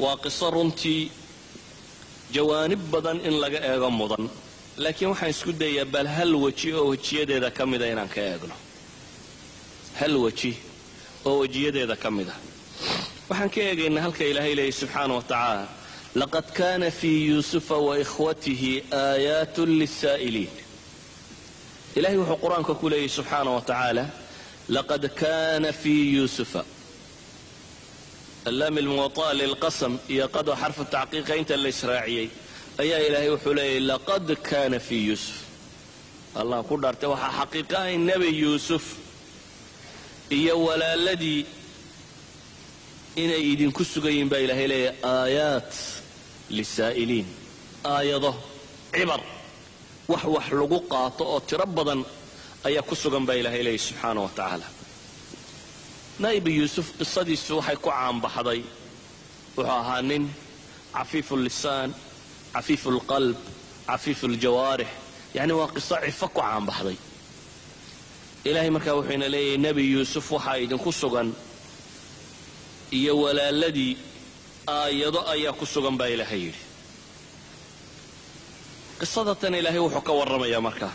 Waa qiso runtii jawaanib badan in laga eego mudan, laakiin waxaan isku dayaa bal hal weji oo wejiyadeeda ka mida inaan ka eegno. Hal weji oo wejiyadeeda ka mida waxaan ka eegaynaa halka Ilaahay leeyay subxaana wa tacaala: "Laqad kana fii Yuusufa wa ikhwatihi aayaatun lisaa'iliin." Ilahay wuxuu Qur-aanka ku leeyay subxaana wa tacaala: "Laqad kana fii Yuusufa", allaam almuwaطa'a lilqasam iyo qado xarfu tacqiiqa inta la israaciyey ayaa Ilaahay wuxuu leeyay: "Laqad kana fii Yuusuf", Allah ku dhaartay, waxaa xaqiiqa ah in Nebi Yuusuf iyo walaaladii inay idinku sugan yihiin baa Ilahay leeyahy, aayaat lisaa'iliin, aayado, cibar, wax lagu qaato oo tiro badan ayaa ku sugan baa Ilahay leeyahy subxaana wa tacaala. Nabi Yuusuf qisadiisu waxay ku caanbaxday wuxuu ahaa nin cafiifu lisaan, cafiifu lqalb, cafiifu ljawaarix, yacni waa qiso cifo ku caanbaxday. Ilahay markaa wuxuu ina leeyahay: Nebi Yuusuf waxaa idinku sugan iyo walaaladii aayado ayaa ku sugan baa Ilaahay yidhi. Qisada tan Ilaahay wuxuu ka warramayaa markaa: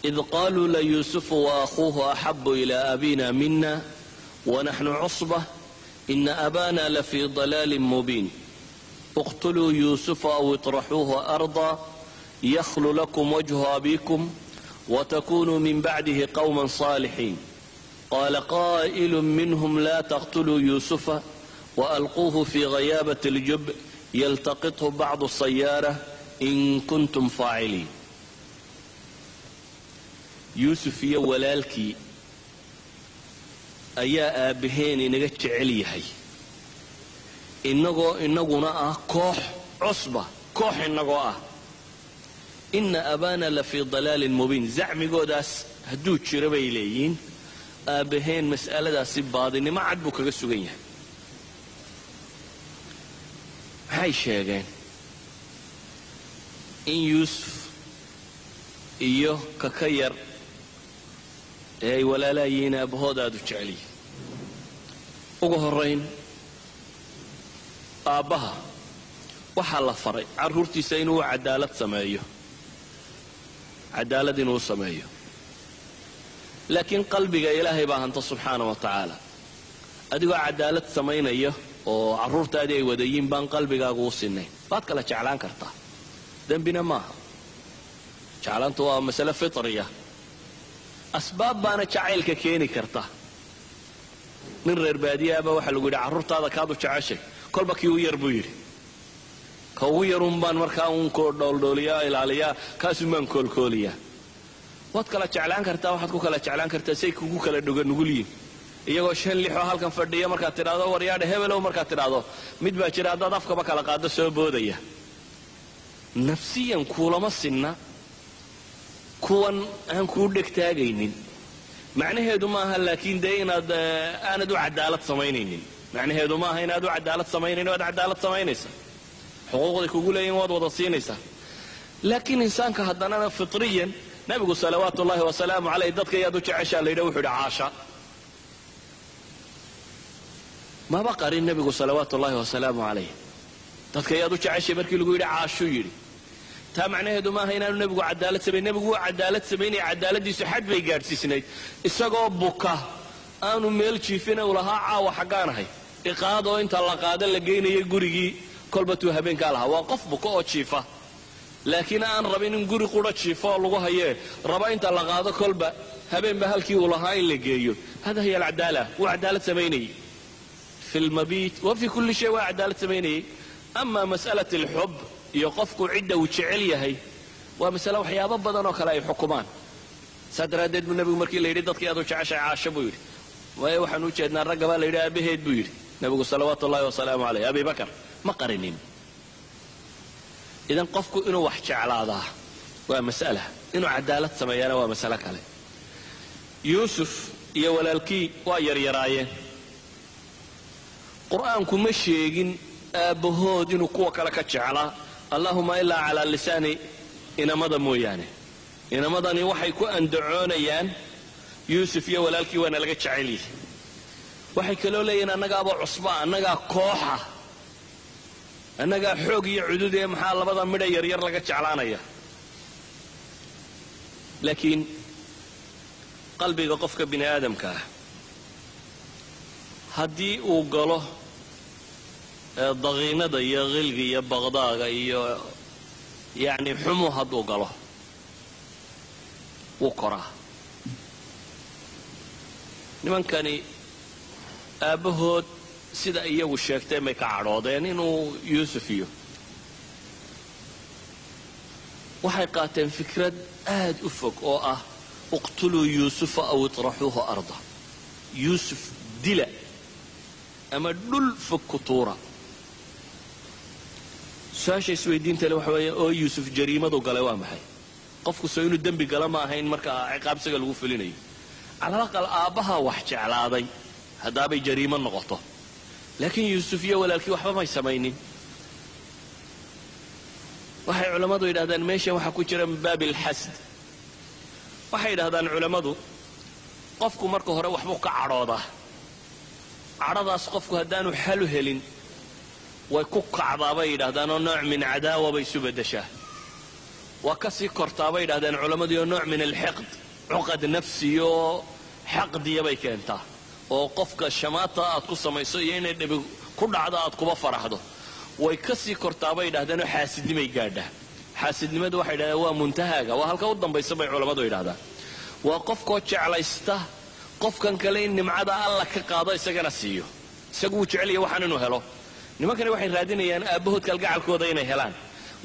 "Id qaaluu layuusufu waakhuuhu axabu ilaa abina mina wanaxnu cusbah, ina abana lafii dalaalin mubiin, اqtuluu Yuusufa aw iطraxuuhu arda yakhlu lakum wajhu abikum wtakunuu min bacdihi qawma صaalixiin. Qala qaa'ilu minhm la taqtuluu Yuusufa waalquuhu fi ghayaabati اljub yaltaqithu bacdu sayaara in kuntum faaciliin." Yuusuf iyo walaalkii ayaa aabbaheen inaga jecel yahay, inagoo inaguna ah koox cusba, koox inagoo ah. "Ina abaana la fii dalaalin mubiin", zacmigoodaas hadduu jiro bay leeyihiin, aabbaheen mas'aladaasi baadinimo cad buu kaga sugan yahay. Maxay sheegeen? In Yuusuf iyo ka ka yar ee ay walaalaayihiin aabbahood aada u jecelyihin. Ugu horayn, aabbaha waxaa la faray carruurtiisa inuu cadaalad sameeyo, cadaalad inuu sameeyo, laakiin qalbiga Ilaahay baa hanta subxaana wa tacaala. Adigoo cadaalad samaynaya oo carruurtaadii ay wadayiin baan qalbigaagu u sinayn, waad kala jeclaan kartaa, dembina maaha. Jeclaantu waa masale fitriya, asbaab baana jacaylka keeni karta. Nin reer baadiyaaba waxaa lagu yidhi: "Carruurtaada kaad u jeceshay?" "Kolba kii u yar," buu yidhi. "Ka ugu yarun baan markaa uun dholdhooliyaa, ilaaliyaa, kaasun baan koolkooliyaa." Waad kala jeclaan kartaa. Waxaad ku kala jeclaan kartaa say kugu kala dhuga nugul yihin. Iyagoo shan lixoo halkan fadhiya markaad tidhahdo "Waryaadha hebelow", markaad tidhaahdo, mid baa jira haddaad afkaba kala qaado soo boodaya. Nafsiyan kuulama sinna kuwan aan kuu dhegtaagaynin. Macnaheedu maaha laakiin dee inaad aanad u cadaalad samaynaynin. Macnaheedu maaha inaad u cadaalad samaynaynin. Waad cadaalad samaynaysaa, xuquuqday kugu leeyihin waad wada siinaysaa, laakiin insaanka haddanana fitriyan. Nabigu salawaatu ullahi wasalaamu caleyh dadka yaad u jeceshaa la yidhi, wuxuu yidhi: "Caasha." Maba qarin nabigu salawaatu ullahi wasalaamu calayh. Dadka yaad u jeceshay markii lagu yidhi, "Caashuu" yidhi. Taa macnaheedu maaha inaanu nebigu cadaalad samayn. Nebigu wuu cadaalad samaynaya, cadaaladiisu xad bay gaadhsiisnayd. Isagoo buka aanu meel jiifina u lahaa: "Caawa xaggaanahay iqaadoo," inta la qaado la geynayay gurigii kolba tuu habeenkaa lahaa. Waa qof buka oo jiifa, laakiin aan rabin in guri qura jiifo oo lagu hayee, raba inta la qaado kolba habeenba halkii uu lahaa in la geeyo. Hada hiya alcadaala. Wuu cadaalad samaynayay fi lmabiit wa fi kulli shay, waa cadaalad samaynayay. Ama mas'alat alxub iyo qofku cidda uu jecel yahay waa masale waxyaabo badan oo kale ay xukumaan. Saa daraaddeed buu nebigu markii la yidhi: "Dadkii aad u jeceshahay?" "Caasho," buu yidhi. Waayo waxaan u jeednaa ragga baa la yidhi. "Aabaheed," buu yidhi nebigu salawaatu ullahi wasalaamu caleyh, Abi Bakar. Ma qarinin. Idan qofku inuu wax jeclaadaa waa mas'ala, inuu cadaalad sameeyaana waa masale kale. Yuusuf iyo walaalkii waa yaryaraayeen. Qur-aanku ma sheegin aabbahood inuu kuwa kale ka jeclaa, allahuma ilaa calaa lisaani inamada mooyaane. Inamadani waxay ku andacoonayaan Yuusuf iyo walaalkii waana laga jecel yihi. Waxay kaloo leeyihin annagaaba cusba, annagaa kooxa. Annagaa xoog iyo cudud ee maxaa labada midha yaryar laga jeclaanaya? Laakiin qalbiga qofka bini aadamka ah haddii uu galo daqiinada iyo khilga iyo baqdaaga iyo yacni xumu hadduu galo wuu koraa. Nimankani aabbahood sida iyagu sheegteen bay ka cadhoodeen inuu Yuusuf iyo waxay qaateen fikrad aad u fog oo ah uqtuluu Yuusufa aw itraxuuhu arda. Yuusuf dila ama dhul fog ku tuura. Su-aasha isweydiinta le waxa weeye oo Yuusuf jariimadu galay waa maxay? Qofku soo inuu dembi gala ma ahayn marka ciqaabsiga lagu fulinayo. Calal aqal aabbaha wax jeclaaday haddaabay jariimo noqoto, laakiin Yuusuf iyo walaalkii waxba may samaynin. Waxay culammadu yidhahdaan meeshan waxaa ku jira min baabi alxasd. Waxay yidhahdaan culammadu qofku marka hore waxbuu ka cadhoodaa, cadhadaas qofku haddaanu xalu helin way ku kacdaa bay yidhahdaan, oo nooc min cadaawa bay isu beddeshaa. Waa ka sii kortaa bay yidhahdeen culammadii oo nooc min alxiqd, cuqad nafsiyo xaqdiya bay keentaa, oo qofka shamaata aad ku samayso iyo inay dhibi ku dhacdo aad kuba faraxdo. Way ka sii kortaa bay yidhahdeen oo xaasidnimay gaadhaa. Xaasidnimadu waxay yidhahdeen waa muntahaaga, waa halka u dambaysa bay culammadu yidhahdaan. Waa qofkoo jeclaysta qofkan kale in nimcada Alla ka qaado isagana siiyo, isagu wuu jecelaya waxaan inuu helo. Nimankani waxay raadinayaan aabbahood kalgacalkooda inay helaan,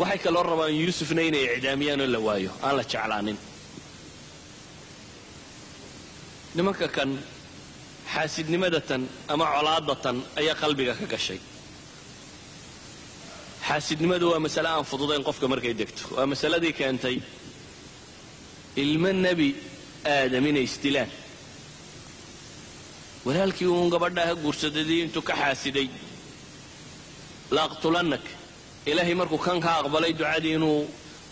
waxay kaloo rabaan Yuusufna inay icdaamiyaan oo la waayo, aan la jeclaanin. Nimanka kan xaasidnimadatan ama colaadatan ayaa qalbiga ka gashay. Xaasidnimadu waa masale aan fududayn qofka markay degto. Waa masaladii keentay ilmo nebi Aadam inay isdilaan. Walaalkii uun gabadhaha guursadadii intuu ka xaasiday laaqtulannak, Ilaahay markuu kan ka aqbalay ducadii inuu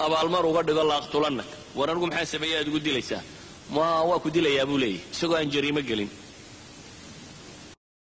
abaalmar uga dhigo laaqtulannak, war anigu maxaa sameeyey aad ugu dilaysaa? Ma waa ku dilayaa buu leeyahy isagoo aan jariimo gelin.